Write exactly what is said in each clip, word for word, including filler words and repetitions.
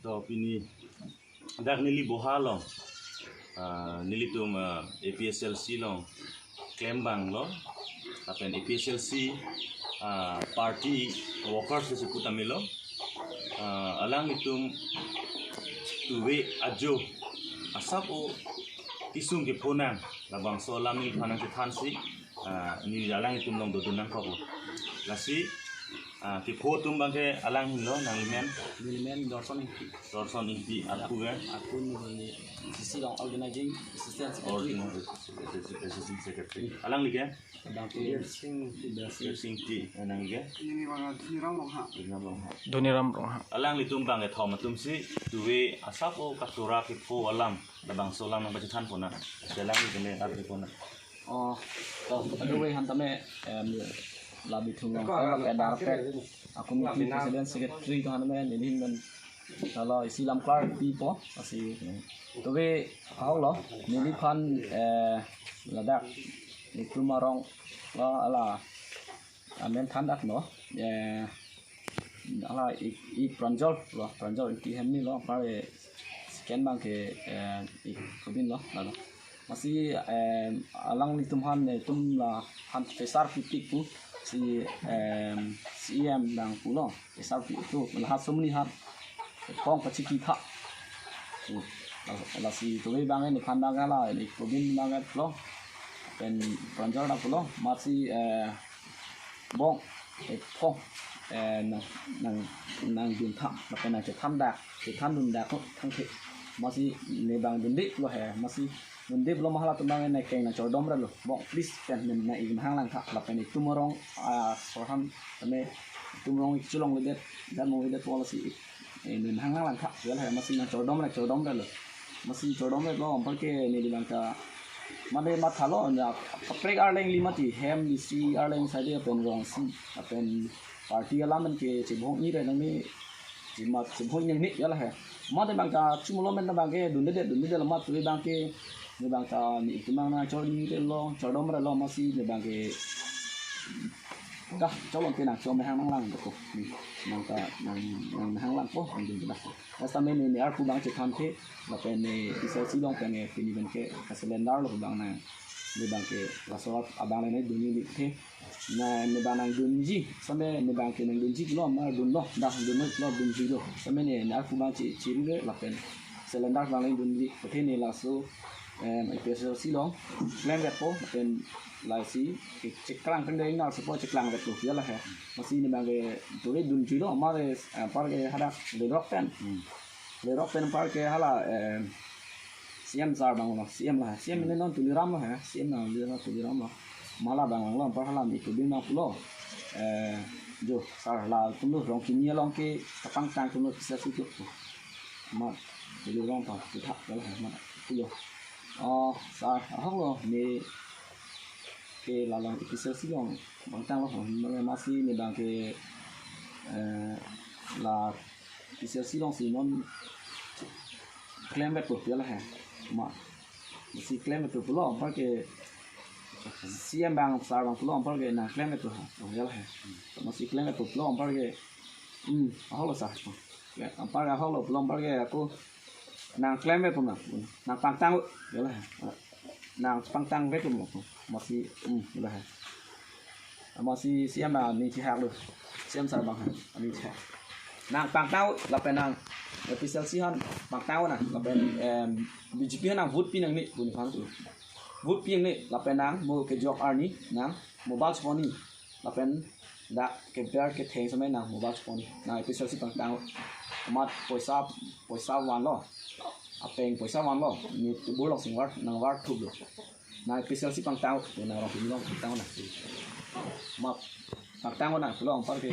To pini dak neli boha along, ah, nelitum, ah, A P H L C along klem abang lo, lapen A P H L C, ah, party workers si pu tame lo, ah, alanglitum tuve ajo asap o kisung kepho nang, labangso alam neliphan nangchethansi, ah, neli alanglitum along dodun nangkok lo. Lasi, ah, kepho atum abangke alang henlo, nanglimen? Nelimen Dorson Ingti. Dorson Ingti, arpu ke? Arpu neli C C along organizing assistant secretary. Organizing assistant secretary. Alangli ke? Abangke Birsing, Birsing Ingti, eh, nangli ke? Neli abang Dhoniram Ronghang. Dhoniram Ronghang. Dhoniram Ronghang. Alanglitum abangke thom atumsi tuve asap o kachora kepho alam, labangso alam nangpachethan pon nang. Lasi alangli tame arpu pon nang. Oh, to, aduve aphan tame, em, la bithung along, eh, la kedar pek, a committee president secretary atum aphan tame, neli ahin pen hala isi lamklar pipo, lasi tuve ahok lo, neliphan, eh, ladak, itum arong, la, la, amen than dak lo, eh, hala ik, ik Pranjal lo, Pranjal Ingti hem ni lo, apar, eh, second abangke, eh, ik Kobin lo, lalo. Lasi, em, alanglitum aphan, eh, itum la aphan pressure pipik pu, si, em, C E M abang pulo, pressure pipik pu, la hat sumni hat, kong pachiki tha. Hmm. La, lasi tuve abang neliphan abang hala, ik Kobin abang pulo, pen Pranjal abang pulo, amatsi, eh, bong, eh, phong, eh, nang, nang, nangdun tha, lapen nangchethan dak, chethan dun dak ko thangthe. Amatsi ne abang dunde lo he, amatsi dunde lo ma halatum abang ne keng nangchordom ra lo. Bong, please, pen ne nang ik hang lang tha, lapen itum arong, ah, sorhan, tame itum arong ik cholongledet, dan longledet pu lasi ik, eh, ne hang lang tha, well he, amatsi nangchordom ra, chordom ra lo. Amatsi chordom ra lo, anparke neli abangke mane mathalo, na kaprek arleng li mati, hem isi arleng side pen rongsi, lapen party alam ke chebong ni re nang ni, chima chebong ni ni ya la he. Mane abangke chumulo men abangke dunde de, dunde de lo amat tuve abangke, ne abangke ne ik abang nangchor ni re lo, chordom ra lo amatsi ne abangke kacholong ke nangchor me hang nang lang ko. Ni abangke nang, nang hang lang ko, ang dun ke dak. Lasi tame ne, ne arpu abang chethanthe, lapen ne A P H L C along pen ne pini pen ke ka cylinder lo abang nang, ne abangke laso abang le ne dun ni lithe. Na ne abang nangdunji, same ne abangke nangdunji lo, ma dunlo, dak dunlo, lo dunji lo. Same ne, ne arpu abang che, chiri le, lapen cylinder abang le dunji, athe ne laso, em, A P H L C along klemvekpo, lapen lasi ke cheklang pen dei na sepo cheklang vek tu ya la he. Amatsi ne abangke tuve dunji lo, amat, eh, anparke hadak ledrok pen. Hmm. Ledrok pen anparke hala, eh, C M sir abang lo, C M la, C M ne non Tuliram lo he, C M na Tuliram, Tuliram lo. Ma la abang lo, anpar hala ne ik Kobin abang pulo. Eh, jo, sir, latum lo Rongkini along ke kapangtang atum lo A P H L C tu. Amat Tuliram abang, kita, ya la he, amat pulo. Oh, sir, ahok lo, ne ke la along A P H L C along pangtang lo, amatsi ne abangke, eh, la A P H L C alongsi non klemvek tu ya la he. Ma, amatsi klemvek tu pulo, anparke C M abang, sir abang pulo, anparke nangklemvek tu ha, ya la he. Amatsi klemvek tu pulo, anparke, hmm, ahok lo sir. Ya, anpar ahok lo pulo, anparke ako nangklemvek pu nang, nangpangtang, ya la he. Nangpangtangvek tu mo, amatsi, hmm, ya la he. Amatsi C M aning chihak lo. C M sir abang aning chihak. Nangpangtang lapen nang A P H L C aphan pangtang nang lapen, em, B J P aphan nang vote pi nangne pu nephan tu. Vote pi nangne lapen nang mo kejok arni nang mobile chepon ni. Lapen dak kepar ketheng same nang mobile chepon ni. Nang A P H L C pangtang. Amat poisa, poisa vanlo. Apeng poisa vanlo. Ne tebur lok singvar, nang var thup lo. Nang A P H L C pangtang, nang Rongkini along pangtang nang. Amat pangtang nang pulo, anparke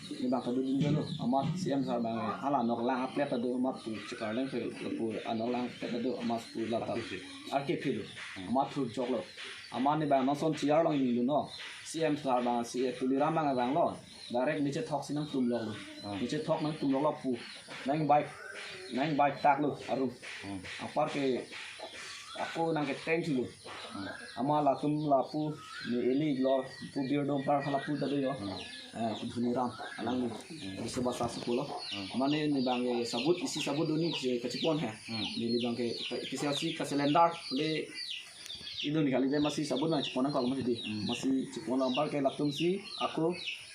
ne abang ta dodun dolo. Amat C M sir abang hala nok lang aplet ta do, amat pu chekar leng pe pu anok lang aplet ta do, amat pu la ta. Arke philo. Amat thurjok lo. Amat ne abang non ason chair along ingdun lo. C M sir abang, C M Tuliram abang vanglo. Direct niche thok si nangtum lok lo. Hmm. Niche thok nangtum lok lo pu. Nang bike, nang bike tak lo arum. Hmm. Anparke ako nangketeng thulo. Hmm. Amat latum lapu, ne eli lo, pu Birdom Park halapu ta do yo. Hmm. Eh, Dhoniram, alangli. Hmm. Bisa bahasa sekolah. Hmm. Amat ne, ne abang ke sabut, isi sabut do ne, ke, kachepon he. Hmm. Ne, ne abang ke, ke, ke si ka calendar, le, ido ne kali de masi sabut nangchepon nangkok masi di. Hmm. Masi chepon anparke latum si, ako,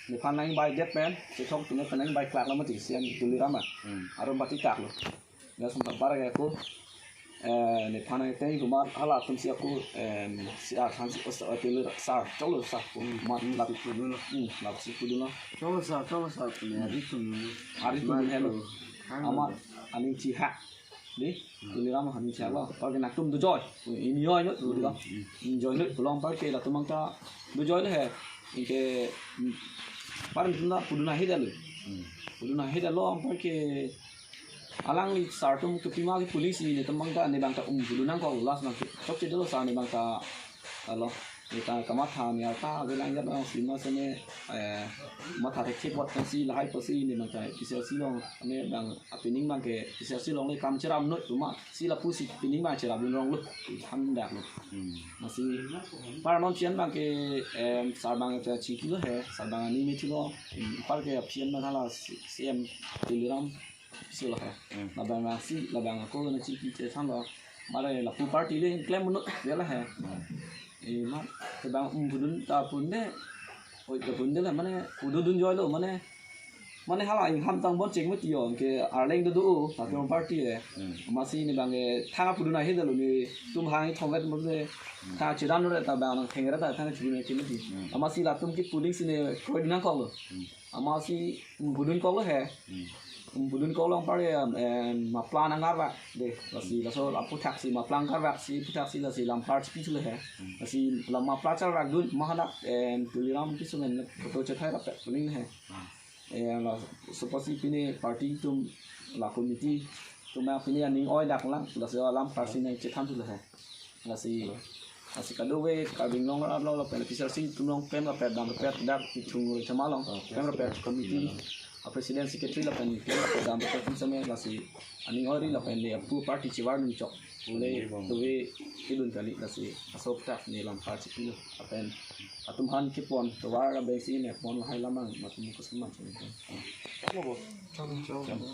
nephan nangbai det pen, chethok pine pen nangbai klak lo mati, si an Dhoniram a. Hmm. Arum bati tak lo. Lason anparke ako, eh, nephan nangteng komat halatum si ako, em, si athan si os, eh, Tuliram sar, choklo sar ko, hmm, mat hmm, lap, si pudun lo. Hmm, lap si pudun lo. Choklo sar, choklo sar, pune ari tum. Ari tum mat helo. Ko. Amat aning chihak. Di, hmm. Tuliram aning chihak lo. Anparke nangtum dojoi. Injoy noi, hmm, Tuliram. Hmm. Injoy noi, pulo anparke latum abang ta dojoi lo he. Anke, hmm, parin tum ta pudun ahe det lo. Hmm. Pudun ahe det lo anparke alangli sar atum kepima ke police ne netum abang ta, ne abang ta um pudun nangkok las abang ke. Chokche dolo sar ne abang ta, alo, ne ta kamatha ne arta avelang jat abang si masi ne, eh, matha thekthe apot kan si lahai apot si ne abang ta P C R C along, ne abang apining abang ke P C R C along le kam cheram noi, cuma si lapu si pining abang cheram dun rong lo, than dak lo. Hmm. Masi par non chian abang ke, em, sar abang ta chingki lo he, sar abang ani methi lo, em, anparke aphi an abang hala si, C M Tuliram si lo he. Hmm. Labang si, labang ako nangchingki chethan lo. Mare lapu party le klem munu, ya la he. Hmm. Eh, ma, te abang, um, pudun ta pudun de. Oi, ta pudun de la, mane, pudun dunjoi lo, mane, mane hala ingham tang bon cheng mati yo, ke Arleng do do, latum party e. Hmm. Masi ne abang ke, thang pudun ahe det lo netum hang thong vet mo de. Hmm. Thang chedan lo ta abang nangtheng ra ta thang chibun ke mati. Hmm. Masi latum ke polling si ne kroi nangkok lo. Hmm. Amatsi, um, pudun kok lo he. Hmm. Um, pudun kok lo anparke, em, mapla nangkarvak de. Lasi laso aphuthak si mapla nangkarvak si, aphuthak si lasi lam par chipi thulo he. Hmm. Lasi lam mapla charvak dun, mahanak, em, Tuliram Kisung an photo chethai rapet kuning he. Hmm. Eh, laso apotsi pine party atum la committee atum pine aning oi dak lang, lasi alam par si nangchethan thulo he. Lasi, lasi kadokave Karbi Anglong arat lo lapen P C R C atum along klem rapet dam rapet dak Kithung Roy Chama along, oh, klem rapet committee, ah, president secretary lapen klem rapet dam rapet atum seme lasi aning oi ri lapen le apu party chevar nung chok. Pule, hmm, tuve kedun kali lasi aso aphuthak ne lam par chipilo lapen atum aphan kepon tovar abang si ne pon lahai lam abang matum kusman. Chalo, chalo.